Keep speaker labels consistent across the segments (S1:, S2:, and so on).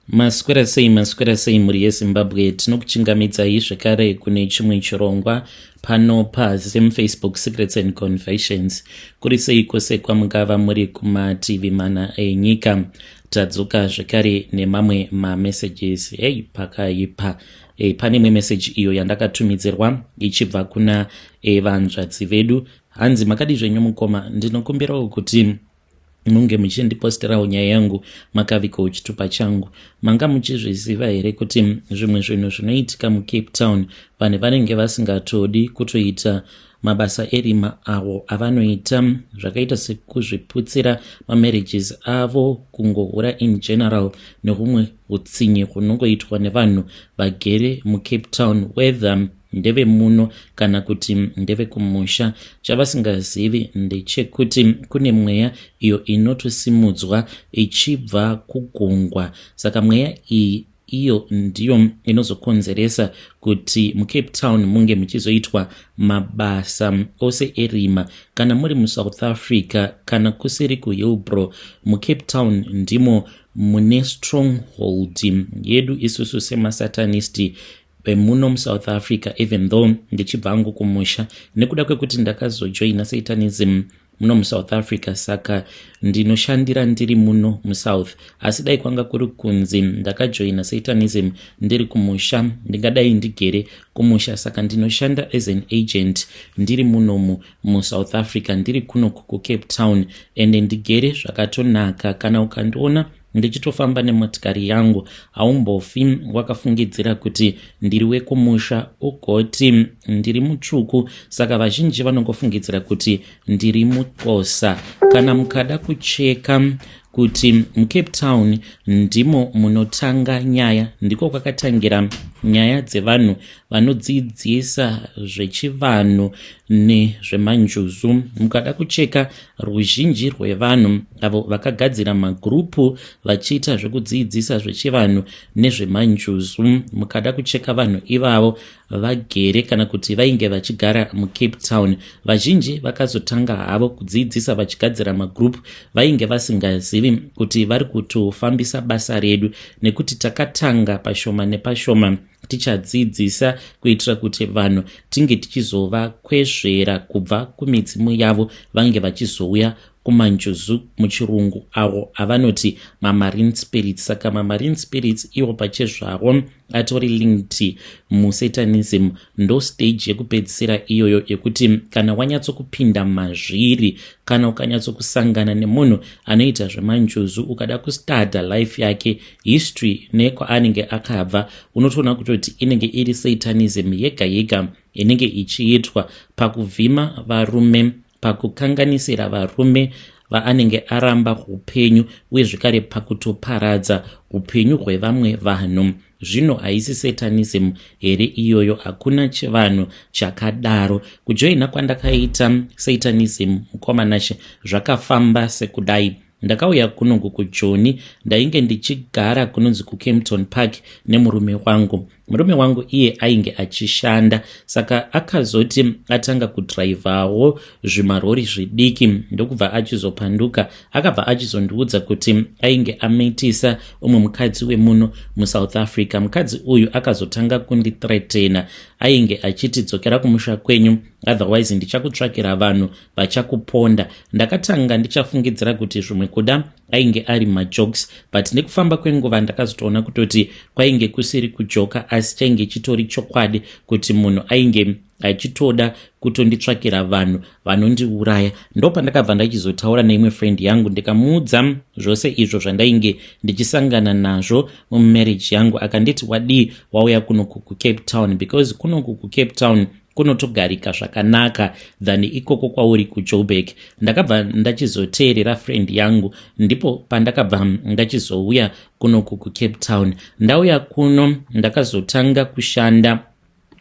S1: Maswera sei, maswera sei mhuri yeZimbabwe. Tinokuchingamidzai zvekare kune chimwe chirongwa pano paZim Facebook Secrets and Confessions. Kuri sei kwose kwamungava muri kumativi mana enyika. Tadzoka zvekare nemamwe mamessages. Hey, pakaipa. Hey, pane imwe message iyo yandakatumidzirwa ichibva kuna vanzvadzi vedu. Hanzi, makadi zvenyu mukoma, ndinokumbirawo kuti munge muchindiposterawo nyaya yangu makavikawo chitupa changu. Manga muchizviziva here kuti zvimwe zvinhu zvinoitika muCape Town, vanhu vanenge vasingatodi kutoita mabasa erima avo avanoita, zvakaita sekuzviputsira mamarriages avo, kungohura in general, nehumwe utsinye hunongoitwa nevanhu vagere muCape Town, whether ndevemuno kana kuti ndevekumusha? Chavasingazivi ndechekuti kune mweya iyo inotosimudzwa ichibva kugungwa. Saka mweya iyi iyo ndiyo inozokonzeresa kuti muCape Town munge muchizoitwa mabasa ose erima. Kana muri muSouth Africa, kana kusiri kuHillbrow, muCape Town ndimo mune stronghold yedu isusu semasatanisti vemuno muSouth Africa. Even though ndichibva hangu kumusha, nekuda kwekuti ndakazojoina satanism muno muSouth Africa, saka ndinoshandira ndiri muno muSouth. Asi dai kwanga kuri kunzi ndakajoina satanism ndiri kumusha, ndingadai ndigere kumusha. Saka ndinoshanda as an agent ndiri munomu muSouth Africa, ndiri kuno kuCape Town, ende ndigere zvakatonaka. Kana ukandiona ndichitofamba nemotikari yangu, haumbofi wakafungidzira kuti ndiri wekumusha, ugoti ndiri mutsvuku. Saka vazhinji vanongofungidzira kuti ndiri muXhosa. Kana mukada kucheka kuti muCape Town ndimo munotanga nyaya, ndiko kwakatangira nyaya dzevanhu vanodzidzisa zvechivanhu nezvemanjuzu. Mukada kucheka ruzhinji rwevanhu avo vakagadzira magurupu vachiita zvekudzidzisa zvechivanhu nezvemanjuzu, mukada kucheka vanhu ivavo vagere kana kuti vainge vachigara muCape Town. Vazhinji vakazotanga havo kudzidzisa vachigadzira magurupu vainge vasingazivi kuti vari kutofambisa basa redu, nekuti takatanga pashoma nepashoma tichadzidzisa kuitira kuti vanhu tinge tichizovakwezvera kubva kumidzimu yavo, vange vachizouya kumanjuzu, muchirungu avo avanoti mamarine spirits. Saka mamarine spirits iwo pachezvavo atori linked musatanism. Ndo stage yekupedzisira iyoyo yekuti kana wanyatsokupinda mazviri, kana ukanyatsokusangana nemunhu anoita zvemanjuzu, ukada kustudya life yake, history nekwaanenge akabva, unotoona kutoti inenge iri satanism yega yega inenge ichiitwa pakuvhima varume, pakukanganisira varume vaanenge aramba upenyu, uye zvekare pakutoparadza upenyu hwevamwe vanhu. Zvino haisi satanism here iyoyo? Hakuna chivanhu chakadaro. Kujoina kwandakaita satanism, mukomanashe, zvakafamba sekudai. Ndakauya kunoku kuJoni. Ndainge ndichigara kunonzi kuKempton Park nemurume wangu. Murume wangu iye ainge achishanda, saka akazoti atanga kudhiraivhawo zvimarori zvidiki, ndokubva achizopanduka. Akabva achizondiudza kuti ainge amitisa umwe mukadzi wemuno muSouth Africa. Mukadzi uyu akazotanga kundithreatena. Ainge achiti, "Dzokera kumusha kwenyu, otherwise ndichakutsvakira vanhu vachakuponda." Ndakatanga ndichafungidzira kuti zvimwe kuda ainge ari majokes, but nekufamba kwenguva ndakazotoona kutoti kwainge kusiri kujoka, asi chainge chitori chokwadi kuti munhu ainge achitoda kutonditsvakira vanhu vanondiuraya. Ndopandakabva ndachizotaura neimwe friend yangu, ndikamuudza zvose izvo zvandainge ndichisangana nazvo mumarriage yangu. Akanditi, "Wadii wauya kunoku kuCape Town? Because kunoku kuCape Town kunotogarika zvakanaka than ikoko kwauri kuJoburg." Ndakabva ndachizoteerera friend yangu, ndipo pandakabva ndachizouya kunoku kuCape Town. Ndauya kuno, ndakazotanga kushanda.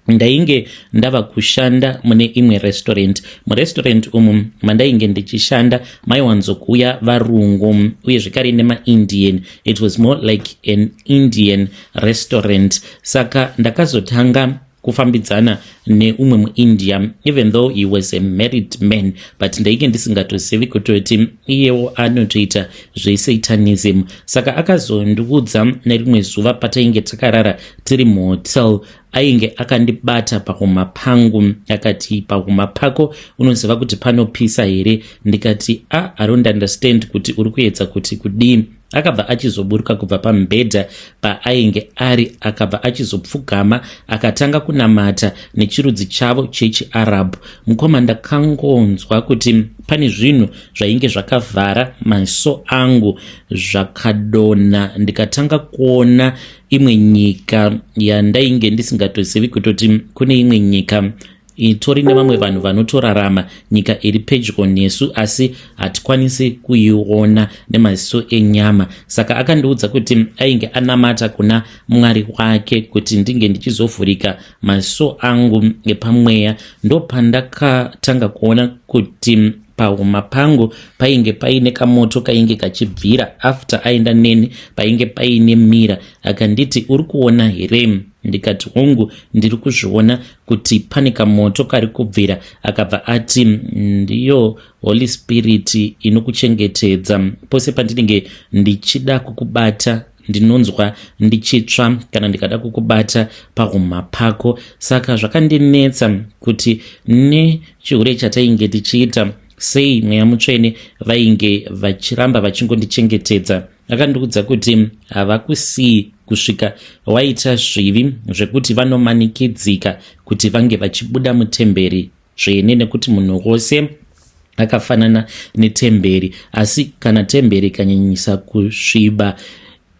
S1: Ndainge ndava kushanda mune imwe restaurant. Murestaurant umu mandainge ndichishanda maiwanzokuuya varungu uye zvekare nemaIndian. It was more like an Indian restaurant. Saka ndakazotanga kufambidzana neumwe muIndia, even though he was a married man, but ndainge ndisingatozivi kutoti iyewo anotoita zvesatanism. Saka akazondiudza nerimwe zuva patainge takarara tiri muhotel. Ainge akandibata pahuma pangu, akati, "Pahuma pako unoziva kuti panopisa here?" Ndikati, "A ah, I don't understand kuti uri kuedza kuti kudii." Akabva achizoburuka kubva pamubhedha paainge ari, akabva achizopfugama, akatanga kunamata nechirudzi chavo chechiArabhu. Mukoma, ndakangonzwa kuti pane zvinhu zvainge zvakavhara maso angu zvakadonha, ndikatanga kuona imwe nyika yandainge ndisingatozivi kutoti kune imwe nyika itori nevamwe vanhu vanotorarama, nyika iri pedyo nesu, asi hatikwanisi kuiona nemaziso enyama. Saka akandiudza kuti ainge anamata kuna Mwari wake kuti ndinge ndichizovhurika maziso angu epamweya. Ndopandakatanga kuona kuti pahuma pangu painge paine kamoto kainge kachibvira. After aenda neni painge paine mirror, akanditi, "Uri kuona here?" Ndikati, "Hongu, ndiri kuzviona kuti pane kamoto kari kubvira." Akabva ati, "Ndiyo Holy Spirit inokuchengetedza. Pose pandinenge ndichida kukubata, ndinonzwa ndichitsva kana ndikada kukubata pahuma pako." Saka zvakandinetsa kuti nechihure chatainge tichiita, sei Mweya Mutsvene vainge vachiramba vachingondichengetedza? Akandiudza kuti havakusii kusvika waita zvivi zvekuti vanomanikidzika kuti vange vachibuda mutemberi tsvene, nekuti munhu wose akafanana netemberi, asi kana temberi ikanyanyisa kusviba,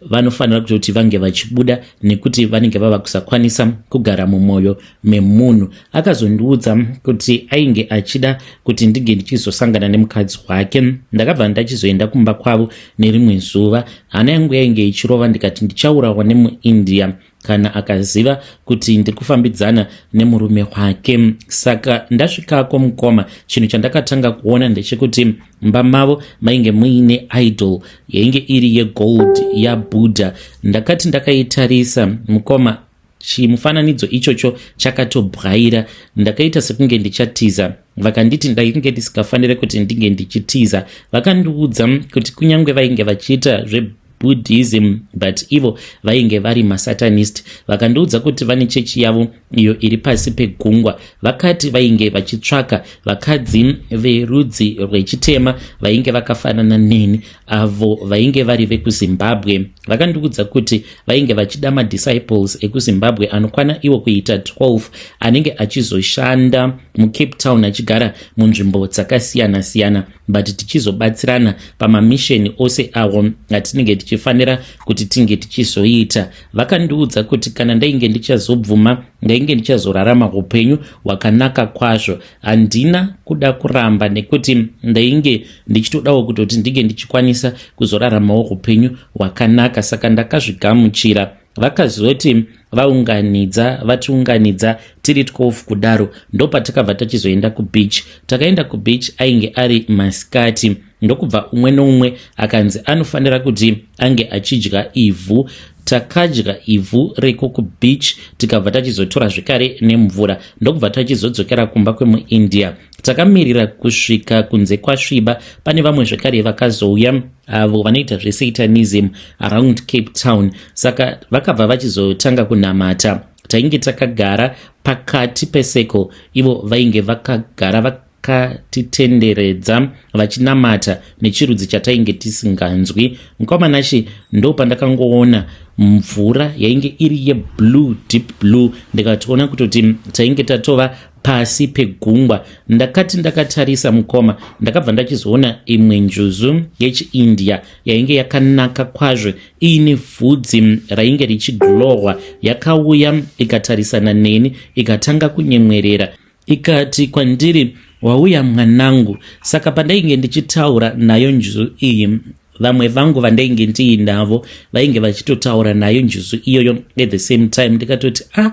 S1: vanofanira kutoti vange vachibuda nekuti vanenge vava kusakwanisa kugara mumwoyo memunhu. Akazondiudza kuti ainge achida kuti ndinge ndichizosangana nemukadzi wake. Ndakabva ndachizoenda kumba kwavo nerimwe zuva. Hana yangu yainge ichirova, ndikati ndichaurawa nemuIndia kana akaziva kuti ndiri kufambidzana nemurume wake. Saka ndasvikako, mukoma, chinhu chandakatanga kuona ndechekuti mumba mavo mainge muine idol yainge iri yegold yaBuddha. Ndakati ndakaitarisa, mukoma, chimufananidzo ichocho chakatobwaira. Ndakaita sekunge ndichatiza. Vakanditi ndainge ndisingafaniri kuti ndinge ndichitiza. Vakandiudza kuti kunyange vainge vachiita zveBuddhism, but ivo vainge vari masatanist. Vakandiudza kuti vane chechi yavo iyo iri pasi pegungwa. Vakati vainge vachitsvaka vakadzi verudzi rwechitema vainge vakafanana neni, avo vainge vari vekuZimbabwe. Vakandiudza kuti vainge vachida madisciples ekuZimbabwe anokwana iwo kuita 12, anenge achizoshanda muCape Town, achigara munzvimbo dzakasiyana-siyana, but tichizobatsirana pamamisheni ose awo atinenge tichifanira kuti tinge tichizoita. Vakandiudza kuti kana ndainge ndichazobvuma, ndainge ndichazorarama upenyu hwakanaka kwazvo. Handina kuda kuramba nekuti ndainge ndichitodawo kutoti ndinge ndichikwanisa kuzoraramawo upenyu hwakanaka, saka ndakazvigamuchira. Vakazoti vaunganidza, vatiunganidza tiri 12 kudaro, ndopatakabva tachizoenda kubeach. Takaenda kubeach, ainge ari masikati, ndokubva umwe neumwe akanzi anofanira kuti ange achidya ivhu. Takadya ivhu reko kubeach, tikabva tachizotora zvekare nemvura, ndokubva tachizodzokera kumba kwemuIndia. Takamirira kusvika kunze kwasviba. Pane vamwe zvekare vakazouya, avo vanoita zvesatanism around Cape Town, saka vakabva vachizotanga kunamata. Tainge takagara pakati pecircle, ivo vainge vakagara vakatitenderedza vachinamata nechirudzi chatainge tisinganzwi. Mukomanashi, ndo pandakangoona mvura yainge iri yeblue, deep blue, ndikatoona kutoti tainge tatova pasi pegungwa. Ndakati ndakatarisa, mukoma, ndakabva ndachizoona imwe njuzu yechiIndia yainge yakanaka kwazvo, iine vhudzi rainge richiglowa. Yakauya ikatarisana neni, ikatanga kunyemwerera, ikati kwandiri, "Wauya, mwanangu." Saka pandainge ndichitaura nayo njuzu iyi, vamwe vangu vandainge ndiinavo vainge vachitotaura nayo njuzu iyoyo at the same time. Ndikatoti, "Ah,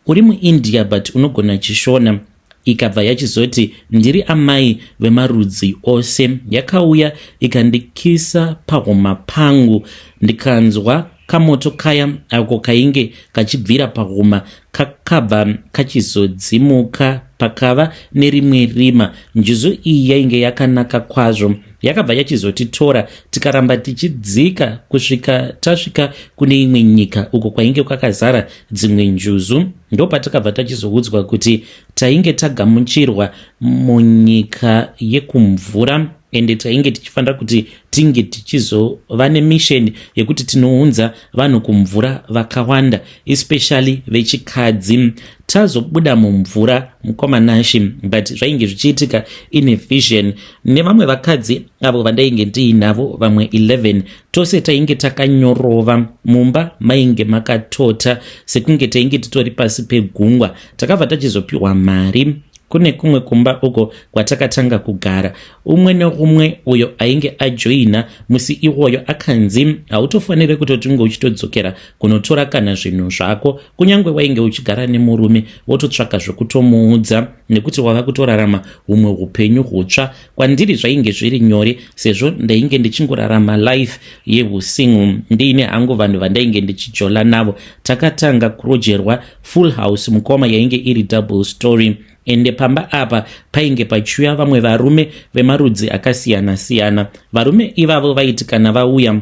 S1: uri muIndia but unogona chiShona." Ikabva yachizoti, "Ndiri amai vemarudzi ose." Yakauya ikandikisa pahuma pangu, ndikanzwa. Kamoto kaya ako kainge kachibvira pahuma kakabva kachizodzimuka pakava nerimwe rima. Njuzu iyi yainge yakanaka kwazvo, yakabva yachizotitora tikaramba tichidzika kusvika tasvika kune imwe nyika uko kwainge kwakazara dzimwe njuzu. Ndopatakabva tachizoudzwa kuti tainge tagamuchirwa munyika yekumvura ende tainge tichifanira kuti tinge tichizova nemisheni yekuti tinounza vanhu kumvura vakawanda, especially vechikadzi. Tazobuda mumvura, mukoma Nashi, but zvainge zvichiitika in vision nevamwe vakadzi avo vandainge ndiinavo, vamwe 11. Tose tainge takanyorova, mumba mainge makatota sekunge tainge titori pasi pegungwa. Takabva tachizopiwa mari kune kumwe kumba uko kwatakatanga kugara. Umwe neumwe uyo ainge ajoina musi iwoyo akanzi hautofaniri kutoti unge uchitodzokera kunotora kana zvinhu zvako, kunyange wainge uchigara nemurume, wototsvaka zvekutomuudza nekuti wava kutorarama humwe upenyu hutsva. Kwandiri zvainge zviri nyore sezvo ndainge ndichingorarama life yehusingle, ndiine hangu vanhu vandainge ndichijola navo. Takatanga kurojerwa full house, mukoma, yainge iri double story, ende pamba apa painge pachiuya vamwe varume vemarudzi akasiyana-siyana. Varume ivavo vaiti kana vauya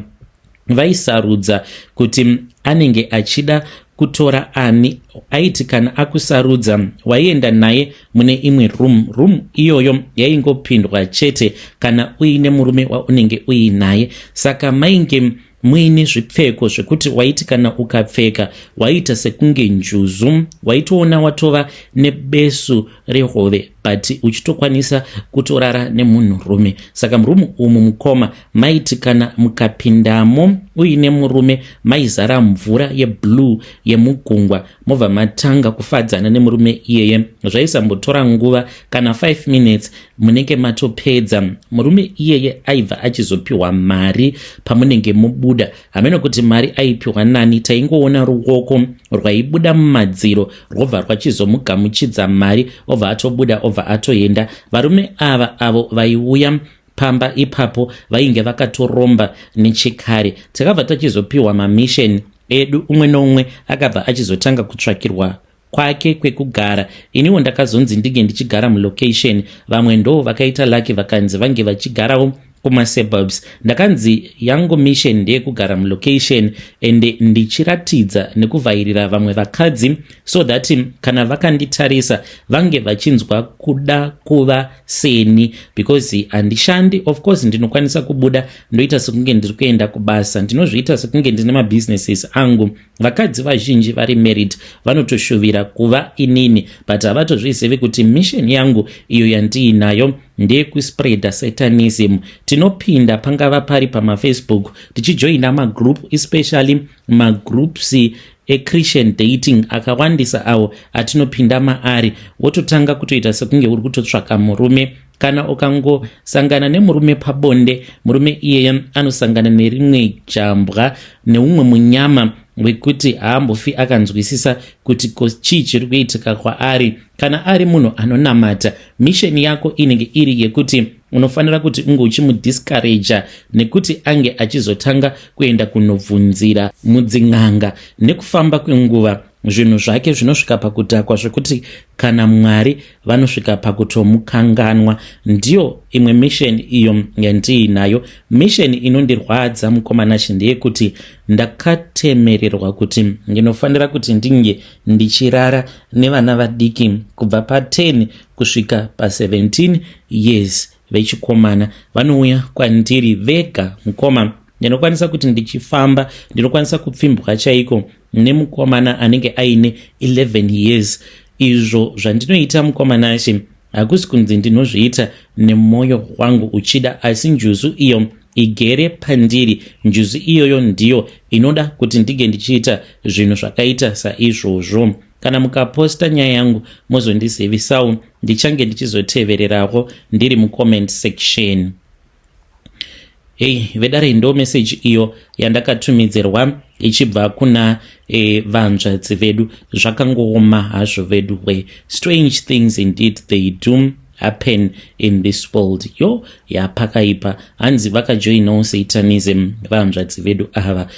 S1: vaisarudza kuti anenge achida kutora ani. Aiti kana akusarudza, waienda naye mune imwe room. Room iyoyo yaingopindwa chete kana uine murume waunenge uinaye. Saka mainge muine zvipfeko zvekuti waiti kana ukapfeka waiita sekunge njuzu, waitoona watova nebesu rehove, but uchitokwanisa kutorara nemunhurume. Saka murumu umu, mukoma, maiti kana mukapindamo uine murume, maizara mvura yeblue yemugungwa, mobva matanga kufadzana nemurume iyeye. Zvaisambotora nguva kana 5 minutes, munenge matopedza. Murume iyeye aibva achizopiwa mari pamunenge mubuda. Hameno kuti mari aipiwa nani, taingoona ruoko rwaibuda mumadziro rwobva rwachizomugamuchidza mari, obva atobuda, obva atoenda. Varume ava avo vaiuya pamba ipapo vainge vakatoromba nechekare. Takabva tachizopiwa mamission edu, umwe noumwe akabva achizotanga kutsvakirwa kwake kwekugara. Iniwo ndakazonzi ndinge ndichigara mulocation, vamwe ndo vakaita lucky vakanzi vange vachigarawo kumasuburbs. Ndakanzi yangu mission ndeyekugara mulocation ende ndichiratidza nekuvhairira vamwe vakadzi so that kana vakanditarisa vange vachinzwa kuda kuva seni, because handishandi. Of course ndinokwanisa kubuda ndoita sekunge ndiri kuenda kubasa, ndinozviita sekunge ndine mabusinesses angu. Vakadzi vazhinji vari married vanotoshuvira kuva inini, but havatozvizivi kuti mission yangu iyo yandiinayo ndeyekuspreada satanism. Tinopinda pangava pari pamafacebook tichijoina magroup, especially magroups echristian dating akawandisa awo atinopinda maari, wototanga kutoita sekunge uri kutotsvaka murume. Kana ukangosangana nemurume pabonde, murume iyeye anosangana nerimwe jambwa neumwe munyama wekuti haambofi akanzwisisa kuti chii chiri kuitika kwaari. Kana ari munhu anonamata, mission yako inenge iri yekuti unofanira kuti unge uchimudiscouraja nekuti ange achizotanga kuenda kunobvunzira mudzin'anga. Nekufamba kwenguva zvinhu zvake zvinosvika pakudhakwa zvekuti kana Mwari vanosvika pakutomukanganwa. Ndiyo imwe mission iyo yandiinayo. Mission inondirwadza, mukoma Nashi, ndeyekuti ndakatemererwa kuti ndinofanira kuti ndinge ndichirara nevana vadiki kubva pa10 kusvika pa17 years vechikomana. Vanouya kwandiri vega, mukoma. Ndinokwanisa kuti ndichifamba ndinokwanisa kupfimbwa chaiko nemukomana anenge aine 11 years. Izvo zvandinoita, mukoma Nashi, hakusi kunzi ndinozviita nemwoyo wangu uchida, asi njuzu iyo igere pandiri, njuzu iyoyo ndiyo inoda kuti ndinge ndichiita zvinhu zvakaita saizvozvo. Kana mukaposta nyaya yangu mozondizivisawo, ndichange ndichizotevererawo ndiri mucomment section. Hei vedare, ndo meseji iyo yandakatumidzirwa ichibva kuna vanzvadzi vedu. Zvakangooma hazvo vedu we. Strange things indeed they do. happen in this world. Yo, yapakaipa. Hanzi vakajoinawo satanism vahanzvadzi vedu ava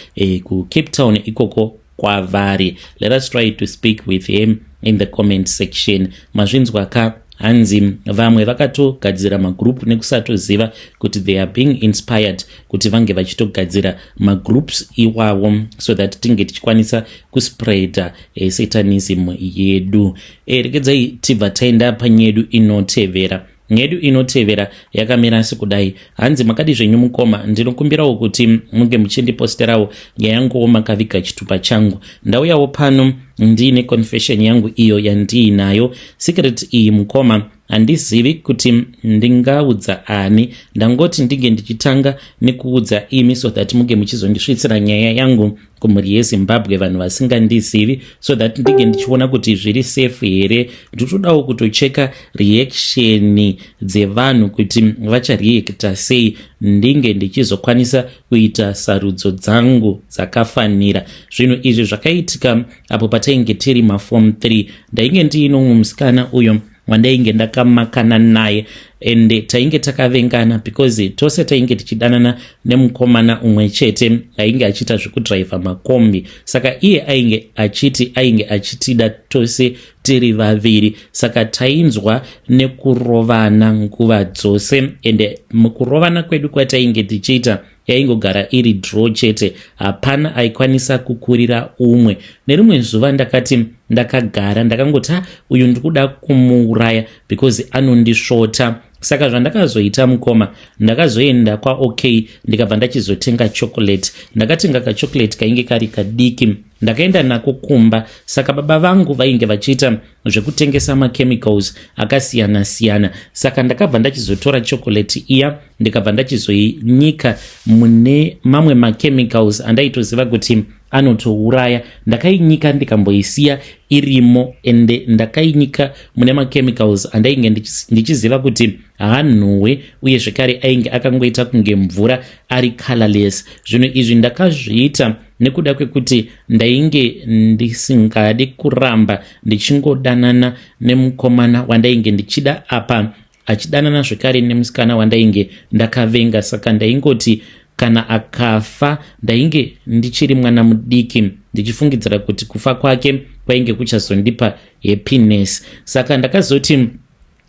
S1: kuCape Town ikoko kwavari. Let us try to speak with him in the comment section. Mazvinzwa ka? Hanzi vamwe vakatogadzira magroup nekusatoziva kuti they are being inspired kuti vange vachitogadzira magroups iwawo so that tinge tichikwanisa kuspreada satanism yedu. Regedzai tibva taenda panyedu inotevera. Nyedu inotevera yakamira sekudai. Hanzi, "Makadi zvenyu mukoma? Ndinokumbirawo kuti munge muchindiposterawo nyaya yanguwo makaviga chitupa changu. Ndauyawo pano ndiine confession yangu iyo yandiinayo. Secret iyi mukoma, handizivi kuti ndingaudza ani. Ndangoti ndinge ndichitanga nekuudza imi so that munge muchizondisvitsira nyaya yangu kumhuri yeZimbabwe, vanhu vasingandizivi, so that ndinge ndichiona kuti zviri safe here. Nditodawo kutocheka reaction dzevanhu kuti vachareacta sei, ndinge ndichizokwanisa kuita sarudzo dzangu dzakafanira. Zvinhu izvi zvakaitika apo patainge tiri maform 3. Ndainge ndiino mumwe musikana uyo wandainge ndakamakana naye, ende tainge takavengana because tose tainge tichidanana nemukomana umwe chete ainge achiita zvekudhiraivha makombi. Saka iye ainge achiti ainge achitida tose tiri vaviri, saka tainzwa nekurovana nguva dzose. Ende mukurovana kwedu kwatainge tichiita, yaingogara iri draw chete, hapana aikwanisa kukurira umwe. Nerimwe zuva ndakati ndakagara, ndakangoti, 'Ha, uyu ndikuda kumuuraya because anondisvota.' Saka zvandakazoita mukoma, ndakazoenda kwaOK, ndikabva ndachizotenga chocolate. Ndakatenga kachocolate kainge kari kadiki, ndakaenda nako kumba. Saka baba vangu vainge vachiita zvekutengesa machemicals akasiyana-siyana, saka ndakabva ndachizotora chocolate iya, ndikabva ndachizoinyika mune mamwe machemicals andaitoziva kuti anotouraya. Ndakainyika, ndikamboisiya irimo, ende ndakainyika mune machemicals andainge ndichiziva kuti haanhuhwe, uye zvekare ainge akangoita kunge mvura, ari colorless. Zvinhu izvi ndakazviita nekuda kwekuti ndainge ndisingadi kuramba ndichingodanana nemukomana wandainge ndichida, apa achidanana zvekare nemusikana wandainge ndakavenga. Saka ndaingoti kana akafa, ndainge ndichiri mwana mudiki, ndichifungidzira kuti kufa kwake kwainge kuchazondipa happiness. Saka ndakazoti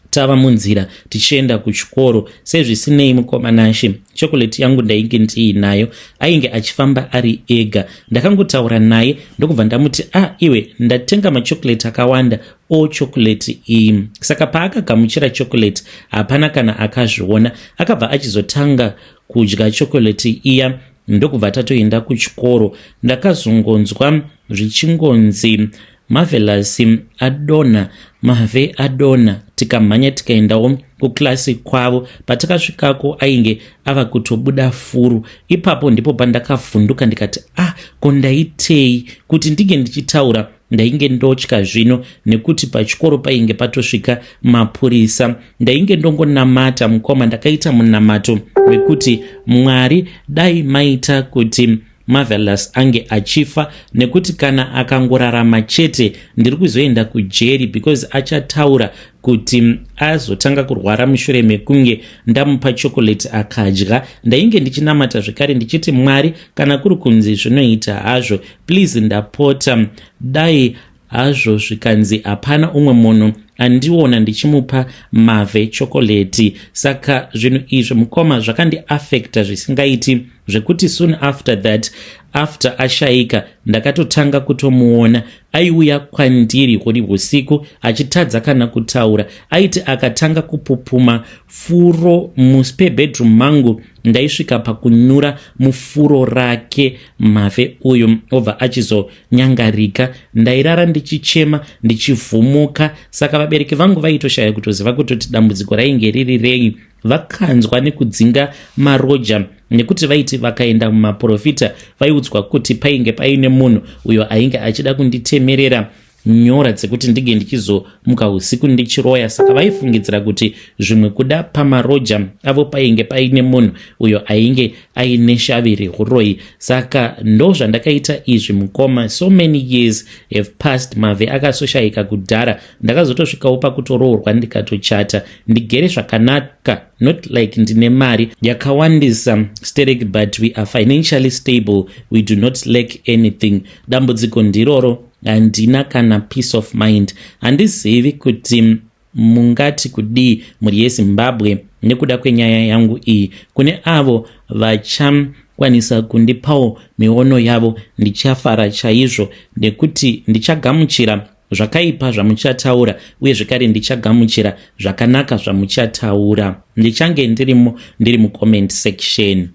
S1: tava munzira tichienda kuchikoro, sezvisinei mukomanashe, chocolate yangu ndainge ndiinayo. Ainge achifamba ari ega. Ndakangotaura naye, ndokubva ndamuti, 'Ah iwe, ndatenga machocolate akawanda, o chocolate iyi.' Saka paakagamuchira chocolate, hapana kana akazviona. Akabva achizotanga kudya chocolate iya, ndokubva tatoenda kuchikoro. Ndakazongonzwa zvichingonzi, 'Marvelous adonha, Mave adonha.' Tikamhanya tikaendawo kuklasi kwavo. Patakasvikako, ainge ava kutobuda furu. Ipapo ndipo pandakavhunduka, ndikati, 'Ah, ko ndaitei?' Kuti ndinge ndichitaura, ndainge ndotya zvino nekuti pachikoro painge patosvika mapurisa. Ndainge ndongonamata mukoma. Ndakaita munamato wekuti, 'Mwari, dai maita kuti Marvelous ange achifa, nekuti kana akangorarama chete, ndiri kuzoenda kujeri because achataura kuti azotanga kurwara mushure mekunge ndamupa chocolate akadya.' Ndainge ndichinamata zvekare ndichiti, 'Mwari, kana kuri kunzi zvinoita hazvo, please, ndapota, dai hazvo zvikanzi hapana umwe munhu andiona ndichimupa Mave chocolate.' Saka zvinhu izvi mukoma zvakandiafecta zvisingaiti, zvekuti soon after that, after ashayika, ndakatotanga kutomuona aiuya kwandiri huri usiku achitadza kana kutaura. Aiti akatanga kupupuma furo muspare bedroom mangu, ndaisvika pakunyura mufuro rake Mave uyu, obva achizonyangarika. Ndairara ndichichema, ndichivhumuka. Saka vabereki vangu vaitoshaya kutoziva kutoti dambudziko rainge riri rei. Vakanzwa nekudzinga maroja, nekuti vaiti vakaenda mumaprofita, vaiudzwa kuti painge paine munhu uyo ainge achida kunditemerera. Nyora dzekuti ndinge ndichizomuka usiku ndichiroya. Saka vaifungidzira kuti zvimwe kuda pamaroja avo painge paine munhu uyo ainge aine shavi rehuroyi. Saka ndo zvandakaita izvi, mukoma. So many years have passed. Mavhe akasoshayika kudhara. Ndakazotosvikawo pakutoroorwa, ndikatochata, ndigere zvakanaka. Not like ndine mari yakawandisa sterek, but we are financially stable. We do not lack anything. Dambudziko ndiroro, handina kana peace of mind. Handizivi kuti mungati kudii, mhuri yeZimbabwe, nekuda kwenyaya yangu iyi. Kune avo vachakwanisa kundipawo miono yavo, ndichafara chaizvo, nekuti ndichagamuchira zvakaipa zvamuchataura, uye zvekare ndichagamuchira zvakanaka zvamuchataura. Ndichange ndirimo, ndiri mucomment section.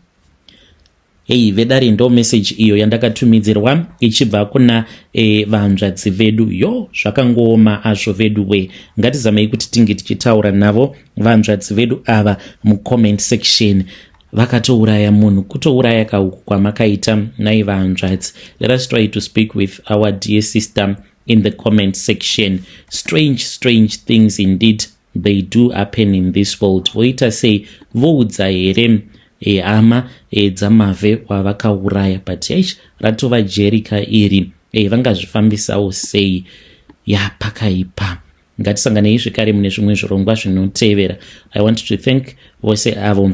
S1: Hei vedare, ndo meseji iyo yandakatumidzirwa ichibva kuna vanzvadzi vedu. Yo, zvakangooma azvo vedu we. Ngatizamei kuti tinge tichitaura navo vanzvadzi vedu ava mucomment section. Vakatouraya munhu, kutouraya kauku kwamakaita nai vanzvadzi. Let us try to speak with our dear sister in the comment section. Strange, strange things indeed, they do happen in this world. Voita sei? Voudza here hama dzamavhe wavakauraya? But eish, ratova jerika iri. Vangazvifambisawo sei? Ya, pakaipa. Ngatisanganei zvekare mune zvimwe zvirongwa zvinotevera. I want to thank vose avo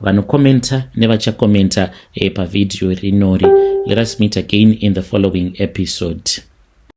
S1: vanokomenta nevachakomenta pavhidhiyo rinori. Let us meet again in the following episode.